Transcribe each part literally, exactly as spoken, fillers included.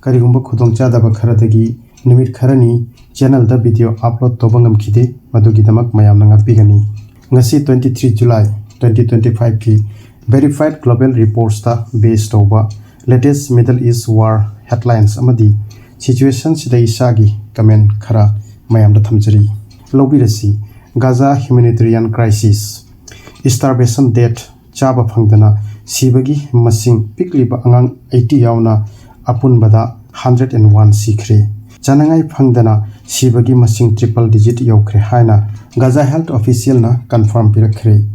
ꯀꯔꯤꯒꯨꯝꯕ ꯈꯨꯗꯣꯡꯆꯥꯗꯕ ꯈꯔꯗꯒꯤ ꯅꯨꯃꯤꯠ ꯈꯔꯅꯤ ꯆꯦꯅꯦꯜꯗ ꯚꯤꯗꯤꯑꯣ ꯑꯞꯂꯣꯗ ꯇꯧꯕ ꯉꯝꯈꯤꯗꯦ, ꯃꯗꯨꯒꯤꯗꯃꯛ ꯃꯌꯥꯝꯅ ꯉꯥꯛꯄꯤꯒꯅꯤ꯫ ꯉꯁꯤ twenty three July twenty twenty five ꯀꯤ verified global reportsꯇ base ꯇꯧꯕ latest Middle East war headlines ꯑꯃꯗꯤ situationꯁꯤꯗ ꯏꯁꯥꯒꯤ comment ꯈꯔ ꯃꯌꯥꯝꯗ ꯊꯝꯖꯔꯤ꯫ ꯂꯧꯕꯤꯔꯁꯤ꯫ Gaza humanitarian crisis, starvation death, ꯆꯥꯕ ꯐꯪꯗꯅ ꯁꯤꯕꯒꯤ ꯃꯁꯤꯡ ꯄꯤꯛꯂꯤꯕ ꯑꯉꯥꯡ eighty ꯌꯥꯎꯅ ꯑꯄꯨꯟꯕꯗ hundred and one ꯁꯤꯈ꯭ꯔꯦ꯫ ꯆꯥꯅꯉꯥꯏ ꯐꯪꯗꯅ ꯁꯤꯕꯒꯤ ꯃꯁꯤꯡ triple digit ꯌꯧꯈ꯭ꯔꯦ ꯍꯥꯏꯅ Gaza health officialꯅ confirm ꯄꯤꯔꯛꯈ꯭ꯔꯦ꯫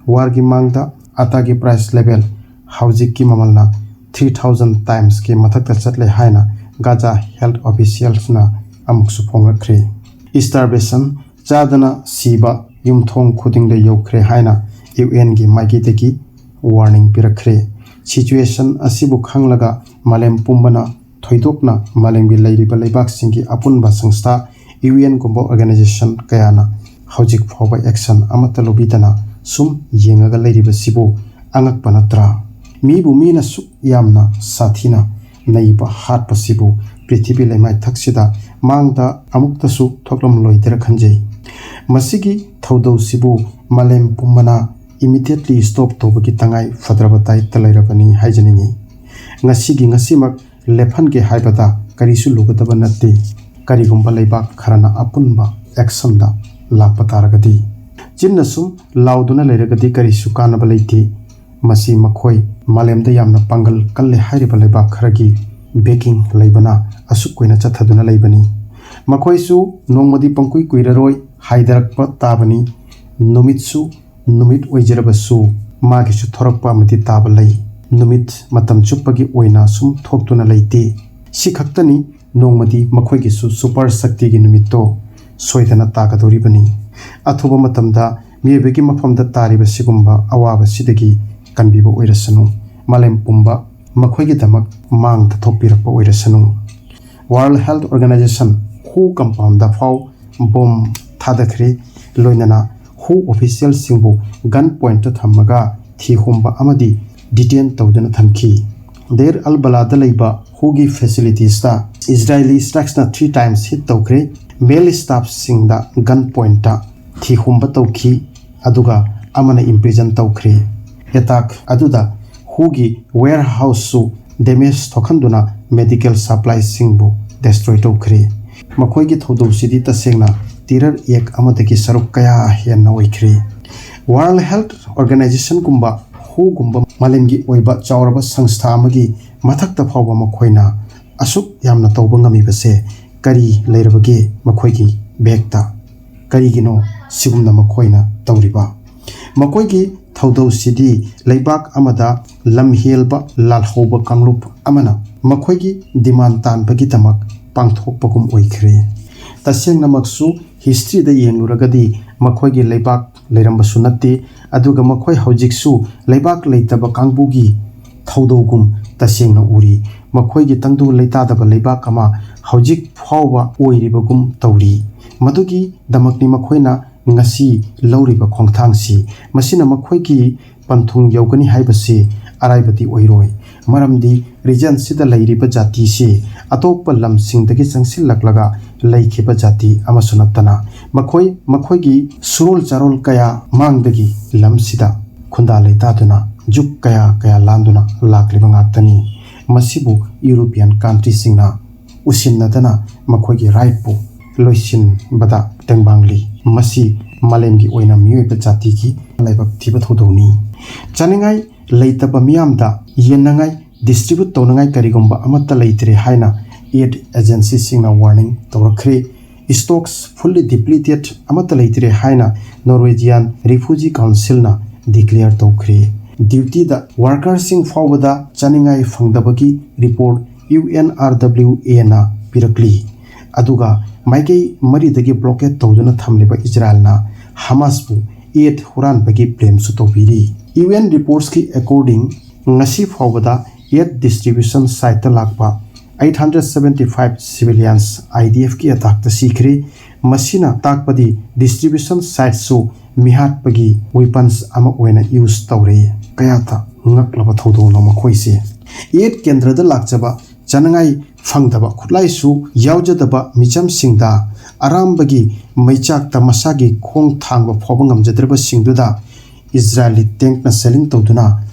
Warꯒꯤ ꯃꯥꯡꯗ ꯑꯇꯥꯒꯤ price level ꯍꯧꯖꯤꯛꯀꯤ ꯃꯃꯜꯅ three thousand timesꯀꯤ ꯃꯊꯛꯇ ꯆꯠꯂꯦ ꯍꯥꯏꯅ Gaza health officialsꯅ ꯑꯃꯨꯛꯁꯨ ꯐꯣꯡꯂꯛꯈ꯭ꯔꯦ꯫ Starvation, ꯆꯥꯗꯅ ꯁꯤꯕ ꯌꯨꯝꯊꯣꯡ ꯈꯨꯗꯤꯡꯗ ꯌꯧꯈ꯭ꯔꯦ ꯍꯥꯏꯅ UNꯒꯤ ꯃꯥꯏꯀꯩꯗꯒꯤ warning ꯄꯤꯔꯛꯈ꯭ꯔꯦ꯫ Situation ꯑꯁꯤꯕꯨ ꯈꯪꯂꯒ ꯃꯥꯂꯦꯝ ꯄꯨꯝꯕꯅ, ꯊꯣꯏꯗꯣꯛꯅ ꯃꯥꯂꯦꯝꯒꯤ ꯂꯩꯔꯤꯕ ꯂꯩꯕꯥꯛꯁꯤꯡꯒꯤ ꯑꯄꯨꯟꯕ ꯁꯪꯁꯊꯥ UNꯒꯨꯝꯕ organization ꯀꯌꯥꯅ ꯍꯧꯖꯤꯛ ꯐꯥꯎꯕ action ꯑꯃꯠꯇ ꯂꯧꯕꯤꯗꯅ ꯁꯨꯝ ꯌꯦꯡꯉꯒ ꯂꯩꯔꯤꯕꯁꯤꯕꯨ ꯑꯉꯛꯄ ꯅꯠꯇ꯭ꯔꯥ? ꯃꯤꯕꯨ ꯃꯤꯅ ꯁꯨꯛ ꯌꯥꯝꯅ ꯁꯥꯊꯤꯅ ꯅꯩꯕ ꯍꯥꯠꯄꯁꯤꯕꯨ ꯄ꯭ꯔꯤꯊꯤꯕꯤ ꯂꯩꯃꯥꯏꯊꯛꯁꯤꯗ ꯃꯥꯡꯗ ꯑꯃꯨꯛꯇꯁꯨ ꯊꯣꯛꯂꯝꯂꯣꯏꯗ꯭ꯔ ꯈꯟꯖꯩ꯫ ꯃꯁꯤꯒꯤ ꯊꯧꯗꯧꯁꯤꯕꯨ ꯃꯥꯂꯦꯝ ꯄꯨꯝꯕꯅ immediately stop ꯇꯧꯕꯒꯤ ꯇꯉꯥꯏ ꯐꯗ꯭ꯔꯕ ꯇꯥꯏꯞꯇ ꯂꯩꯔꯕꯅꯤ ꯍꯥꯏꯖꯅꯤꯡꯏ꯫ ꯉꯁꯤꯒꯤ ꯉꯁꯤꯃꯛ ꯂꯦꯞꯍꯟꯒꯦ ꯍꯥꯏꯕꯗ ꯀꯔꯤꯁꯨ ꯂꯨꯒꯗꯕ ꯅꯠꯇꯦ꯫ ꯀꯔꯤꯒꯨꯝꯕ ꯂꯩꯕꯥꯛ ꯈꯔꯅ ꯑꯄꯨꯟꯕ actionꯗ ꯂꯥꯛꯄ ꯇꯥꯔꯒꯗꯤ꯫ ꯆꯤꯟꯅ ꯁꯨꯝ ꯂꯥꯎꯗꯨꯅ ꯂꯩꯔꯒꯗꯤ ꯀꯔꯤꯁꯨ ꯀꯥꯟꯅꯕ ꯂꯩꯇꯦ꯫ ꯃꯁꯤ ꯃꯈꯣꯏ ꯃꯥꯂꯦꯝꯗ ꯌꯥꯝꯅ ꯄꯥꯡꯒꯜ ꯀꯜꯂꯦ ꯍꯥꯏꯔꯤꯕ ꯂꯩꯕꯥꯛ ꯈꯔꯒꯤ backing ꯂꯩꯕꯅ ꯑꯁꯨꯛ ꯀꯨꯏꯅ ꯆꯠꯊꯗꯨꯅ ꯂꯩꯕꯅꯤ꯫ ꯃꯈꯣꯏꯁꯨ ꯅꯣꯡꯃꯗꯤ ꯄꯪꯀꯨꯏ ꯀꯨꯏꯔꯔꯣꯏ, ꯍꯥꯏꯊꯔꯛꯄ ꯇꯥꯕꯅꯤ꯫ ꯅꯨꯃꯤꯠꯁꯨ ꯅꯨꯃꯤꯠ ꯑꯣꯏꯖꯔꯕꯁꯨ ꯃꯥꯒꯤꯁꯨ ꯊꯣꯔꯛꯄ ꯑꯃꯗꯤ ꯇꯥꯕ ꯂꯩ꯫ ꯅꯨꯃꯤꯠ ꯃꯇꯝ ꯆꯨꯞꯄꯒꯤ ꯑꯣꯏꯅ ꯁꯨꯝ ꯊꯣꯛꯇꯨꯅ ꯂꯩꯇꯦ꯫ ꯁꯤ ꯈꯛꯇꯅꯤ, ꯅꯣꯡꯃꯗꯤ ꯃꯈꯣꯏꯒꯤꯁꯨ super ꯁꯛꯇꯤꯒꯤ ꯅꯨꯃꯤꯠꯇꯣ ꯁꯣꯏꯗꯅ ꯇꯥꯒꯗꯧꯔꯤꯕꯅꯤ꯫ ꯑꯊꯨꯕ ꯃꯇꯝꯗ ꯃꯤꯑꯣꯏꯕꯒꯤ ꯃꯐꯝꯗ ꯇꯥꯔꯤꯕ ꯁꯤꯒꯨꯝꯕ ꯑꯋꯥꯕꯁꯤꯗꯒꯤ ꯀꯟꯕꯤꯕ ꯑꯣꯏꯔꯁꯅꯨ꯫ ꯃꯥꯂꯦꯝ ꯄꯨꯝꯕ ꯃꯈꯣꯏꯒꯤꯗꯃꯛ ꯃꯥꯡ ꯊꯣꯛꯄꯤꯔꯛꯄ ꯑꯣꯏꯔꯁꯅꯨ꯫ World Health Organization WHO compoundꯗ ꯐꯥꯎ bomb ꯊꯥꯗꯈ꯭ꯔꯦ꯫ ꯂꯣꯏꯅꯅ WHO officialꯁꯤꯡꯕꯨ gun pointꯇ ꯊꯝꯃꯒ ꯊꯤ ꯍꯨꯝꯕ ꯑꯃꯗꯤ detain ꯇꯧꯗꯨꯅ ꯊꯝꯈꯤ꯫ ꯗꯦꯔ ꯑꯜ ꯕꯂꯥꯗ ꯂꯩꯕ ꯍꯨꯒꯤ ꯐꯦꯁꯤꯂꯤꯇꯤꯁꯇ ꯏꯁꯔꯥꯏꯂꯤ ꯁ꯭ꯇ꯭ꯔꯥꯏꯛꯁꯅ ꯊ꯭ꯔꯤ ꯇꯥꯏꯝꯁ ꯍꯤꯠ ꯇꯧꯈ꯭ꯔꯦ꯫ ꯃꯦꯜ ꯁ꯭ꯇꯥꯐꯁꯤꯡꯗ ꯒꯟ ꯄꯣꯏꯟꯠꯇ ꯊꯤ ꯍꯨꯝꯕ ꯇꯧꯈꯤ, ꯑꯗꯨꯒ ꯑꯃꯅ ꯏꯝꯄ꯭ꯔꯤꯖꯟ ꯇꯧꯈ꯭ꯔꯦ꯫ ꯑꯦꯇꯥꯛ ꯑꯗꯨꯗ ꯍꯨꯒꯤ ꯋꯦꯌꯔ ꯍꯥꯎꯁꯁꯨ ꯗꯦꯃꯦꯖ ꯊꯣꯛꯍꯟꯗꯨꯅ ꯃꯦꯗꯤꯀꯦꯜ ꯁꯄ꯭ꯂꯥꯏꯁꯤꯡꯕꯨ ꯗꯦꯁꯇ꯭ꯔꯣꯏ ꯇꯧꯈ꯭ꯔꯦ꯫ ꯃꯈꯣꯏꯒꯤ ꯊꯧꯗꯧꯁꯤꯗꯤ ꯇꯁꯦꯡꯅ ꯇꯤꯔꯔ ꯑꯦꯛ ꯑꯃꯗꯒꯤ ꯁꯔꯨꯛ ꯀꯌꯥ ꯍꯦꯟꯅ ꯑꯣꯏꯈ꯭ꯔꯦ꯫ ꯋꯥꯔꯜ ꯍꯦꯜꯊ ꯑꯣꯔꯒꯅꯥꯏꯖꯦꯁꯟꯒꯨꯝꯕ, ꯍꯨꯒꯨꯝꯕ ꯃꯥꯂꯦꯝꯒꯤ ꯑꯣꯏꯕ ꯆꯥꯎꯔꯕ ꯁꯪꯁꯊꯥ ꯑꯃꯒꯤ ꯃꯊꯛꯇ ꯐꯥꯎꯕ ꯃꯈꯣꯏꯅ ꯑꯁꯨꯛ ꯌꯥꯝꯅ ꯇꯧꯕ ꯉꯝꯃꯤꯕꯁꯦ ꯀꯔꯤ ꯂꯩꯔꯕꯒꯦ ꯃꯈꯣꯏꯒꯤ ꯕꯦꯛꯇ? ꯀꯔꯤꯒꯤꯅꯣ ꯁꯤꯒꯨꯝꯅ ꯃꯈꯣꯏꯅ ꯇꯧꯔꯤꯕ? ꯃꯈꯣꯏꯒꯤ ꯊꯧꯗꯧꯁꯤꯗꯤ ꯂꯩꯕꯥꯛ ꯑꯃꯗ ꯂꯝꯍꯦꯜꯕ ꯂꯥꯜꯍꯧꯕ ꯀꯥꯡꯂꯨꯞ ꯑꯃꯅ ꯃꯈꯣꯏꯒꯤ ꯗꯤꯃꯥꯟ ꯇꯥꯟꯕꯒꯤꯗꯃꯛ ꯄꯥꯡꯊꯣꯛꯄꯒꯨꯝ ꯑꯣꯏꯈ꯭ꯔꯦ꯫ ꯇꯁꯦꯡꯅꯃꯛꯁꯨ ꯍꯤꯁꯇ꯭ꯔꯤꯗ ꯌꯦꯡꯂꯨꯔꯒꯗꯤ ꯃꯈꯣꯏꯒꯤ ꯂꯩꯕꯥꯛ ꯂꯩꯔꯝꯕꯁꯨ ꯅꯠꯇꯦ, ꯑꯗꯨꯒ ꯃꯈꯣꯏ ꯍꯧꯖꯤꯛꯁꯨ ꯂꯩꯕꯥꯛ ꯂꯩꯇꯕ ꯀꯥꯡꯕꯨꯒꯤ ꯊꯧꯗꯧꯒꯨꯝ ꯇꯁꯦꯡꯅ ꯎꯔꯤ꯫ ꯃꯈꯣꯏꯒꯤ ꯇꯪꯗꯨ ꯂꯩꯇꯥꯗꯕ ꯂꯩꯕꯥꯛ ꯑꯃ ꯍꯧꯖꯤꯛ ꯐꯥꯎꯕ ꯑꯣꯏꯔꯤꯕꯒꯨꯝ ꯇꯧꯔꯤ꯫ ꯃꯗꯨꯒꯤꯗꯃꯛꯅꯤ ꯃꯈꯣꯏꯅ ꯉꯁꯤ ꯂꯧꯔꯤꯕ ꯈꯣꯡꯊꯥꯡꯁꯤ꯫ ꯃꯁꯤꯅ ꯃꯈꯣꯏꯒꯤ ꯄꯟꯊꯨꯡ ꯌꯧꯒꯅꯤ ꯍꯥꯏꯕꯁꯤ ꯑꯔꯥꯏꯕꯗꯤ ꯑꯣꯏꯔꯣꯏ꯫ ꯃꯔꯝꯗꯤ ꯔꯤꯖꯟꯁꯤꯗ ꯂꯩꯔꯤꯕ ꯖꯥꯇꯤꯁꯤ ꯑꯇꯣꯞꯄ ꯂꯝꯁꯤꯡꯗꯒꯤ ꯆꯪꯁꯤꯜꯂꯛꯂꯒ ꯂꯩꯈꯤꯕ ꯖꯥꯇꯤ ꯑꯃꯁꯨ ꯅꯠꯇꯅ ꯃꯈꯣꯏ ꯃꯈꯣꯏꯒꯤ ꯁꯨꯔꯣꯜ ꯆꯥꯔꯣꯜ ꯀꯌꯥ ꯃꯥꯡꯗꯒꯤ ꯂꯝꯁꯤꯗ ꯈꯨꯟꯗꯥ ꯂꯩꯇꯥꯗꯨꯅ ꯖꯨꯛ ꯀꯌꯥ ꯀꯌꯥ ꯂꯥꯟꯗꯨꯅ ꯂꯥꯛꯂꯤꯕ ꯉꯥꯛꯇꯅꯤ꯫ ꯃꯁꯤꯕꯨ ꯌꯨꯔꯣꯄꯤꯌꯟ ꯀꯟꯇ꯭ꯔꯤꯁꯤꯡꯅ ꯎꯁꯤꯟꯅꯗꯅ ꯃꯈꯣꯏꯒꯤ ꯔꯥꯏꯠꯄꯨ ꯂꯣꯏꯁꯤꯟꯕꯗ ꯇꯦꯡꯕꯥꯡꯂꯤ꯫ ꯃꯁꯤ ꯃꯥꯂꯦꯝꯒꯤ ꯑꯣꯏꯅ ꯃꯤꯑꯣꯏꯕ ꯖꯥꯇꯤꯒꯤ ꯂꯥꯏꯕꯛ ꯊꯤꯕ ꯊꯧꯗꯧꯅꯤ꯫ ꯆꯥꯅꯤꯡꯉꯥꯏ ꯂꯩꯇꯕ ꯃꯤꯌꯥꯝꯗ ꯌꯦꯟꯅꯉꯥꯏ, ꯗꯤꯁꯇ꯭ꯔꯤꯕ꯭ꯌꯨꯠ ꯇꯧꯅꯉꯥꯏ ꯀꯔꯤꯒꯨꯝꯕ ꯑꯃꯠꯇ ꯂꯩꯇ꯭ꯔꯦ ꯍꯥꯏꯅ ꯑꯦꯗ ꯑꯦꯖꯦꯟꯁꯤꯁꯤꯡꯅ ꯋꯥꯔꯅꯤꯡ ꯇꯧꯔꯛꯈ꯭ꯔꯦ꯫ Stocks fully depleted, ꯑꯃꯠꯇ ꯂꯩꯇ꯭ꯔꯦ ꯍꯥꯏꯅ ꯅꯣꯔꯋꯦꯖꯤꯌꯥꯟ ꯔꯤꯐ꯭ꯌꯨꯖꯤ ꯀꯥꯎꯟꯁꯤꯜꯅ ꯗꯤꯀ꯭ꯂꯦꯌꯔ ꯇꯧꯈ꯭ꯔꯦ꯫ ꯗ꯭ꯌꯨꯇꯤꯗ ꯋꯥꯔꯀꯔꯁꯤꯡ ꯐꯥꯎꯕꯗ ꯆꯥꯅꯤꯡꯉꯥꯏ ꯐꯪꯗꯕꯒꯤ report U N R W ꯑꯦꯅ ꯄꯤꯔꯛꯂꯤ꯫ ꯑꯗꯨꯒ ꯃꯥꯏꯀꯩ ꯃꯔꯤꯗꯒꯤ ꯕ꯭ꯂꯣꯀꯦꯠ ꯇꯧꯗꯨꯅ ꯊꯝꯂꯤꯕ ꯏꯖꯔꯥꯏꯜꯅ ꯍꯃꯥꯁꯄꯨ ꯑꯦꯗ ꯍꯨꯔꯥꯟꯕꯒꯤ ꯕ꯭ꯂꯦꯝꯁꯨ ꯇꯧꯕꯤꯔꯤ꯫ ꯌꯨ ꯑꯦꯟ ꯔꯤꯄꯣꯔꯠꯁꯀꯤ ꯑꯦꯀꯣꯔꯗꯤꯡ, ꯉꯁꯤ ꯐꯥꯎꯕꯗ ꯑꯦꯗ ꯗꯤꯁꯇ꯭ꯔꯤꯕ꯭ꯌꯨꯁꯟ ꯁꯥꯏꯠꯇ ꯂꯥꯛꯄ eight hundred seventy five civilians I D Fꯀꯤ ꯑꯦꯇꯥꯛꯇ ꯁꯤꯈ꯭ꯔꯦ꯫ ꯃꯁꯤꯅ ꯇꯥꯛꯄꯗꯤ ꯗꯤꯁꯇ꯭ꯔꯤꯕ꯭ꯌꯨꯁꯟ ꯁꯥꯏꯠꯁꯨ ꯃꯤꯍꯥꯠꯄꯒꯤ ꯋꯦꯄꯟꯁ ꯑꯃ ꯑꯣꯏꯅ ꯌꯨꯁ ꯇꯧꯔꯦ꯫ ꯀꯌꯥꯗ ꯉꯛꯂꯕ ꯊꯧꯗꯣꯛꯅꯣ ꯃꯈꯣꯏꯁꯦ꯫ ꯑꯦꯗ ꯀꯦꯟꯗ꯭ꯔꯗ ꯂꯥꯛꯆꯕ ꯆꯥꯅꯉꯥꯏ ꯐꯪꯗꯕ, ꯈꯨꯠꯂꯥꯏꯁꯨ ꯌꯥꯎꯖꯗꯕ ꯃꯤꯆꯝꯁꯤꯡꯗ ꯑꯔꯥꯝꯕꯒꯤ ꯃꯩꯆꯥꯛꯇ ꯃꯁꯥꯒꯤ ꯈꯣꯡ ꯊꯥꯡꯕ ꯐꯥꯎꯕ ꯉꯝꯖꯗ꯭ꯔꯕꯁꯤꯡꯗꯨꯗ ꯏꯖꯔꯥꯏꯂꯤ ꯇꯦꯡꯛꯅ ꯁꯦꯂꯤꯡ ꯇꯧꯗꯨꯅ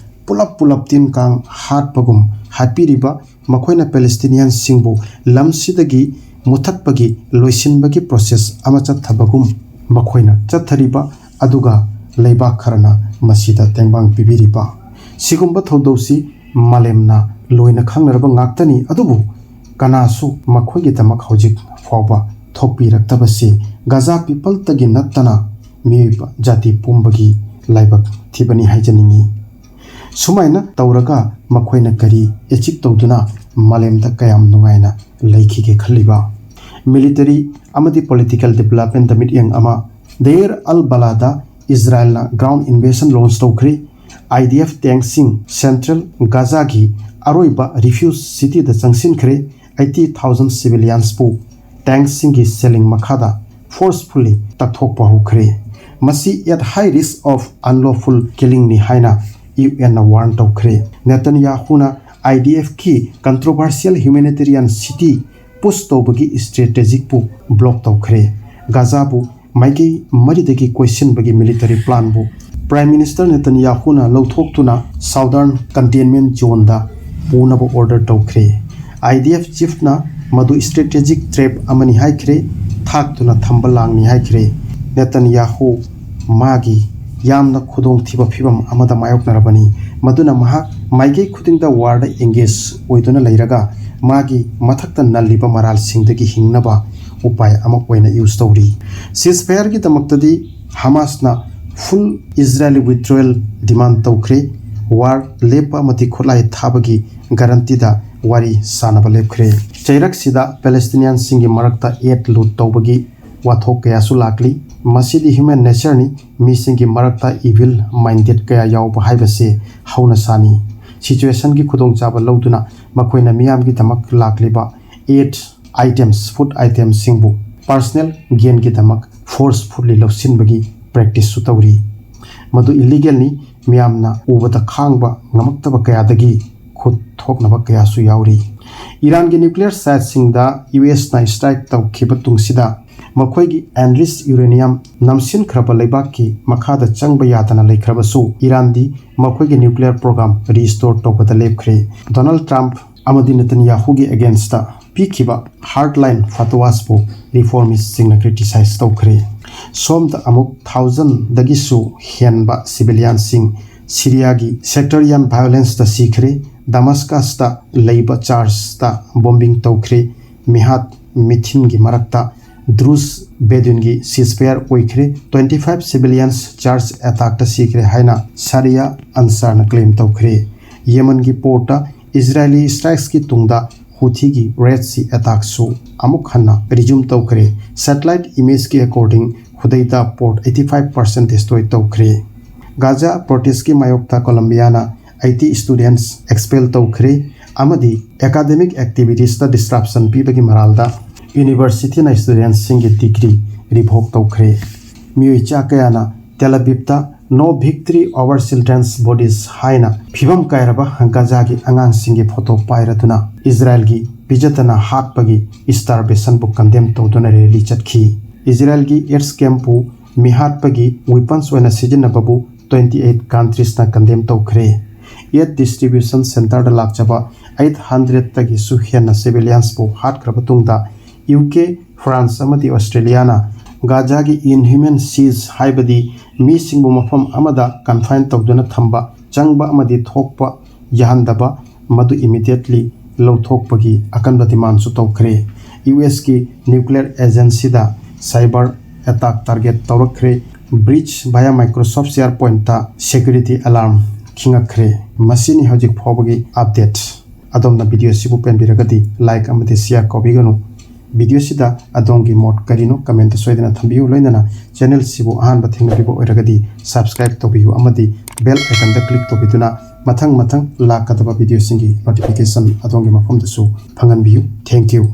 ꯄꯨꯂꯞ ꯄꯨꯂꯞ ꯇꯤꯟ ꯀꯥꯡ ꯍꯥꯠꯄꯒꯨꯝ ꯍꯥꯠꯄꯤꯔꯤꯕ ꯃꯈꯣꯏꯅ ꯄꯦꯂꯦꯁꯇꯤꯅꯤꯌꯟꯁꯤꯡꯕꯨ ꯂꯝꯁꯤꯗꯒꯤ ꯃꯨꯊꯠꯄꯒꯤ ꯂꯣꯏꯁꯤꯟꯕꯒꯤ process ꯑꯃ ꯆꯠꯊꯕꯒꯨꯝ ꯃꯈꯣꯏꯅ ꯆꯠꯊꯔꯤꯕ, ꯑꯗꯨꯒ ꯂꯩꯕꯥꯛ ꯈꯔꯅ ꯃꯁꯤꯗ ꯇꯦꯡꯕꯥꯡ ꯄꯤꯕꯤꯔꯤꯕ, ꯁꯤꯒꯨꯝꯕ ꯊꯧꯗꯧꯁꯤ ꯃꯥꯂꯦꯝꯅ ꯂꯣꯏꯅ ꯈꯪꯅꯔꯕ ꯉꯥꯛꯇꯅꯤ꯫ ꯑꯗꯨꯕꯨ ꯀꯅꯥꯁꯨ ꯃꯈꯣꯏꯒꯤꯗꯃꯛ ꯍꯧꯖꯤꯛ ꯐꯥꯎꯕ ꯊꯣꯛꯄꯤꯔꯛꯇꯕꯁꯤ ꯒꯖꯥ peopleꯇꯒꯤ ꯅꯠꯇꯅ ꯃꯤꯑꯣꯏꯕ ꯖꯥꯇꯤ ꯄꯨꯝꯕꯒꯤ ꯂꯥꯏꯕꯛ ꯊꯤꯕꯅꯤ ꯍꯥꯏꯖꯅꯤꯡꯏ꯫ ꯁꯨꯃꯥꯏꯅ ꯇꯧꯔꯒ ꯃꯈꯣꯏꯅ ꯀꯔꯤ achieve ꯇꯧꯗꯨꯅ ꯃꯥꯂꯦꯝꯗ ꯀꯌꯥꯝ ꯅꯨꯡꯉꯥꯏꯅ ꯂꯩꯈꯤꯒꯦ ꯈꯜꯂꯤꯕ? Military ꯑꯃꯗꯤ political developmentꯗ ꯃꯤꯠꯌꯦꯡ ꯑꯃ꯫ ꯗꯦꯔ ꯑꯜ ꯕꯂꯥꯗ ꯏꯖꯔꯥꯏꯜꯅ ground invasion launch ꯇꯧꯈ꯭ꯔꯦ꯫ IDF tanksꯁꯤꯡ central ꯒꯥꯖꯥꯒꯤ ꯑꯔꯣꯏꯕ refugee cityꯗ ꯆꯪꯁꯤꯟꯈ꯭ꯔꯦ꯫ Eighty thousand civiliansꯄꯨ tanksꯁꯤꯡꯒꯤ shelling ꯃꯈꯥꯗ forcefully ꯇꯛꯊꯣꯛꯄ ꯍꯧꯈ꯭ꯔꯦ꯫ ꯃꯁꯤ at high risk of unlawful killingꯅꯤ ꯍꯥꯏꯅ UNꯅ warn ꯇꯧꯈ꯭ꯔꯦ꯫ ꯅꯦꯇꯟꯌꯥꯍꯨꯅ IDFꯀꯤ controversial humanitarian city push ꯇꯧꯕꯒꯤ strategyꯄꯨ block ꯇꯧꯈ꯭ꯔꯦ꯫ ꯒꯥꯖꯥꯕꯨ ꯃꯥꯏꯀꯩ ꯃꯔꯤꯗꯒꯤ ꯀꯣꯏꯁꯤꯟꯕꯒꯤ military planꯕꯨ Prime Minister ꯅꯦꯇꯟꯌꯥꯍꯨꯅ ꯂꯧꯊꯣꯛꯇꯨꯅ southern containment zoneꯗ ꯄꯨꯅꯕ order ꯇꯧꯈ꯭ꯔꯦ꯫ IDF chiefꯅ ꯃꯗꯨ strategic trap ꯑꯃꯅꯤ ꯍꯥꯏꯈ꯭ꯔꯦ, ꯊꯥꯛꯇꯨꯅ ꯊꯝꯕ ꯂꯥꯡꯅꯤ ꯍꯥꯏꯈ꯭ꯔꯦ꯫ ꯅꯦꯇꯟꯌꯥꯍꯨ ꯃꯥꯒꯤ ꯌꯥꯝꯅ ꯈꯨꯗꯣꯡꯊꯤꯕ ꯐꯤꯚꯝ ꯑꯃꯗ ꯃꯥꯌꯣꯛꯅꯔꯕꯅꯤ, ꯃꯗꯨꯅ ꯃꯍꯥꯛ ꯃꯥꯏꯀꯩ ꯈꯨꯗꯤꯡꯗ warꯗ engage ꯑꯣꯏꯗꯨꯅ ꯂꯩꯔꯒ ꯃꯥꯒꯤ ꯃꯊꯛꯇ ꯅꯜꯂꯤꯕ ꯃꯔꯥꯜꯁꯤꯡꯗꯒꯤ ꯍꯤꯡꯅꯕ ꯎꯄꯥꯏ ꯑꯃ ꯑꯣꯏꯅ use ꯇꯧꯔꯤ꯫ Ceasefireꯒꯤꯗꯃꯛꯇꯗꯤ ꯍꯃꯥꯁꯅ full Israeli withdrawal demand ꯇꯧꯈ꯭ꯔꯦ꯫ War ꯂꯦꯞꯄ ꯑꯃꯗꯤ ꯈꯨꯠꯂꯥꯏ ꯊꯥꯕꯒꯤ guaranteeꯗ ꯋꯥꯔꯤ ꯁꯥꯅꯕ ꯂꯦꯞꯈ꯭ꯔꯦ꯫ ꯆꯩꯔꯛꯁꯤꯗ Palestinianꯁꯤꯡꯒꯤ ꯃꯔꯛꯇ aid loot ꯇꯧꯕꯒꯤ ꯋꯥꯊꯣꯛ ꯀꯌꯥꯁꯨ ꯂꯥꯛꯂꯤ꯫ ꯃꯁꯤꯗꯤ human natureꯅꯤ꯫ ꯃꯤꯁꯤꯡꯒꯤ ꯃꯔꯛꯇ evil minded ꯀꯌꯥ ꯌꯥꯎꯕ ꯍꯥꯏꯕꯁꯤ ꯍꯧꯅꯁꯥꯅꯤ꯫ Situationꯒꯤ ꯈꯨꯗꯣꯡꯆꯥꯕ ꯂꯧꯗꯨꯅ ꯃꯈꯣꯏꯅ ꯃꯤꯌꯥꯝꯒꯤꯗꯃꯛ ꯂꯥꯛꯂꯤꯕ aid items, food itemsꯁꯤꯡꯕꯨ personal gainꯒꯤꯗꯃꯛ forcefully ꯂꯧꯁꯤꯟꯕꯒꯤ practiceꯁꯨ ꯇꯧꯔꯤ꯫ ꯃꯗꯨ illegalꯅꯤ꯫ ꯃꯤꯌꯥꯝꯅ ꯎꯕꯗ ꯈꯥꯡꯕ ꯉꯝꯃꯛꯇꯕ ꯀꯌꯥꯗꯒꯤ ꯈꯨꯠ ꯊꯣꯛꯅꯕ ꯀꯌꯥꯁꯨ ꯌꯥꯎꯔꯤ꯫ ꯏꯔꯥꯟꯒꯤ nuclear siteꯁꯤꯡꯗ ꯌꯨ ꯑꯦꯁꯅ strike ꯇꯧꯈꯤꯕ ꯇꯨꯡꯁꯤꯗ ꯃꯈꯣꯏꯒꯤ enriched uranium ꯅꯝꯁꯤꯟꯈ꯭ꯔꯕ ꯂꯩꯕꯥꯛꯀꯤ ꯃꯈꯥꯗ ꯆꯪꯕ ꯌꯥꯗꯅ ꯂꯩꯈ꯭ꯔꯕꯁꯨ, ꯏꯔꯥꯟꯗꯤ ꯃꯈꯣꯏꯒꯤ nuclear program restore ꯇꯧꯕꯗ ꯂꯦꯞꯈ꯭ꯔꯦ꯫ ꯗꯣꯅꯥꯜꯗ ꯇ꯭ꯔꯝꯞ ꯑꯃꯗꯤ ꯅꯦꯇꯟꯌꯥꯍꯨꯒꯤ againstꯇ ꯄꯤꯈꯤꯕ hardline fatwasꯄꯨ reformistꯁꯤꯡꯅ criticize ꯇꯧꯈ꯭ꯔꯦ꯫ ꯁꯣꯝꯗ ꯑꯃꯨꯛ thousandꯗꯒꯤꯁꯨ ꯍꯦꯟꯕ civilianꯁꯤꯡ ꯁꯤꯔꯤꯌꯥꯒꯤ sectarian violenceꯇ ꯁꯤꯈ꯭ꯔꯦ꯫ ꯗꯃꯁꯀꯁꯇ ꯂꯩꯕ churchꯇ bombing ꯇꯧꯈ꯭ꯔꯦ꯫ ꯃꯤꯍꯥꯠ ꯃꯤꯊꯤꯟꯒꯤ ꯃꯔꯛꯇ ꯗ꯭ꯔꯨꯖ ꯕꯦꯗꯨꯏꯟꯒꯤ ceasefire ꯑꯣꯏꯈ꯭ꯔꯦ꯫ Twenty five civilians church attackꯇ ꯁꯤꯈ꯭ꯔꯦ ꯍꯥꯏꯅ ꯁꯥꯔꯤꯌꯥ ꯑꯟꯁꯥꯔꯅ claim ꯇꯧꯈ꯭ꯔꯦ꯫ ꯌꯦꯃꯟꯒꯤ portꯇ Israeli strikesꯀꯤ ꯇꯨꯡꯗ ꯍꯨꯊꯤꯒꯤ Red Sea attackꯁꯨ ꯑꯃꯨꯛ ꯍꯟꯅ resume ꯇꯧꯈ꯭ꯔꯦ꯫ Satellite imageꯀꯤ according ꯈꯨꯗꯩꯗ port eighty five percent destroy ꯇꯧꯈ꯭ꯔꯦ꯫ ꯒꯥꯖꯥ protestꯀꯤ ꯃꯥꯌꯣꯛꯇ ꯀꯣꯂꯝꯕꯤꯌꯥꯅ eighty students expel ꯇꯧꯈ꯭ꯔꯦ ꯑꯃꯗꯤ academic activitiesꯇ disruption ꯄꯤꯕꯒꯤ ꯃꯔꯥꯜꯗ universityꯅ studentsꯁꯤꯡꯒꯤ degree revoke ꯇꯧꯈ꯭ꯔꯦ꯫ ꯃꯤꯑꯣꯏ ꯆꯥ ꯀꯌꯥꯅ ꯇꯦꯂꯕꯤꯕꯇ No Victory Over Children's Bodies ꯍꯥꯏꯅ ꯐꯤꯕꯝ ꯀꯥꯏꯔꯕ ꯒꯥꯖꯥꯒꯤ ꯑꯉꯥꯡꯁꯤꯡꯒꯤ photo ꯄꯥꯏꯔꯗꯨꯅ ꯏꯖꯔꯥꯏꯜꯒꯤ ꯄꯤꯖꯗꯅ ꯍꯥꯠꯄꯒꯤ starvationꯕꯨ condemn ꯇꯧꯗꯨꯅ rally ꯆꯠꯈꯤ꯫ ꯏꯖꯔꯥꯏꯜꯒꯤ AIDS campꯄꯨ ꯃꯤꯍꯥꯠꯄꯒꯤ weapons ꯑꯣꯏꯅ ꯁꯤꯖꯤꯟꯅꯕꯕꯨ twenty eight countriesꯅ condemn ꯇꯧꯈ꯭ꯔꯦ꯫ Aid distribution centreꯗ ꯂꯥꯛꯆꯕ eight hundredꯇꯒꯤꯁꯨ ꯍꯦꯟꯅ civiliansꯄꯨ ꯍꯥꯠꯈ꯭ꯔꯕ ꯇꯨꯡꯗ, ꯌꯨ ꯀꯦ, ꯐ꯭ꯔꯥꯟꯁ ꯑꯃꯗꯤ ꯑꯣꯁꯇ꯭ꯔꯦꯂꯤꯌꯥꯅ ꯒꯥꯖꯥꯒꯤ inhuman siege ꯍꯥꯏꯕꯗꯤ ꯃꯤꯁꯤꯡꯕꯨ ꯃꯐꯝ ꯑꯃꯗ confine ꯇꯧꯗꯨꯅ ꯊꯝꯕ, ꯆꯪꯕ ꯑꯃꯗꯤ ꯊꯣꯛꯄ ꯌꯥꯍꯟꯗꯕ, ꯃꯗꯨ immediately ꯂꯧꯊꯣꯛꯄꯒꯤ ꯑꯀꯟꯕ demandꯁꯨ ꯇꯧꯈ꯭ꯔꯦ꯫ ꯌꯨ ꯑꯦꯁꯀꯤ nuclear agencyꯗ cyber attack target ꯇꯧꯔꯛꯈ꯭ꯔꯦ꯫ Breach via Microsoft SharePointꯇ security alarm ꯈꯤꯡꯉꯛꯈ꯭ꯔꯦ꯫ ꯃꯁꯤꯅꯤ ꯍꯧꯖꯤꯛ ꯐꯥꯎꯕꯒꯤ update꯫ ꯑꯗꯣꯝꯅ video ꯑꯁꯤꯕꯨ ꯄꯦꯟꯕꯤꯔꯒꯗꯤ like ꯑꯃꯗꯤ share ꯀꯥꯎꯕꯤꯒꯅꯨ꯫ Videoꯁꯤꯗ ꯑꯗꯣꯝꯒꯤ ꯃꯣꯠ ꯀꯔꯤꯅꯣ commentꯇ ꯁꯣꯏꯗꯅ ꯊꯝꯕꯤꯌꯨ꯫ ꯂꯣꯏꯅꯅ channelꯁꯤꯕꯨ ꯑꯍꯥꯟꯕ ꯊꯦꯡꯅꯕꯤꯕ ꯑꯣꯏꯔꯒꯗꯤ subscribe ꯇꯧꯕꯤꯌꯨ ꯑꯃꯗꯤ bell iconꯗ click ꯇꯧꯕꯤꯗꯨꯅ ꯃꯊꯪ ꯃꯊꯪ ꯂꯥꯛꯀꯗꯕ videoꯁꯤꯡꯒꯤ notification ꯑꯗꯣꯝꯒꯤ ꯃꯐꯝꯗꯁꯨ ꯐꯪꯍꯟꯕꯤꯌꯨ꯫ Thank you꯫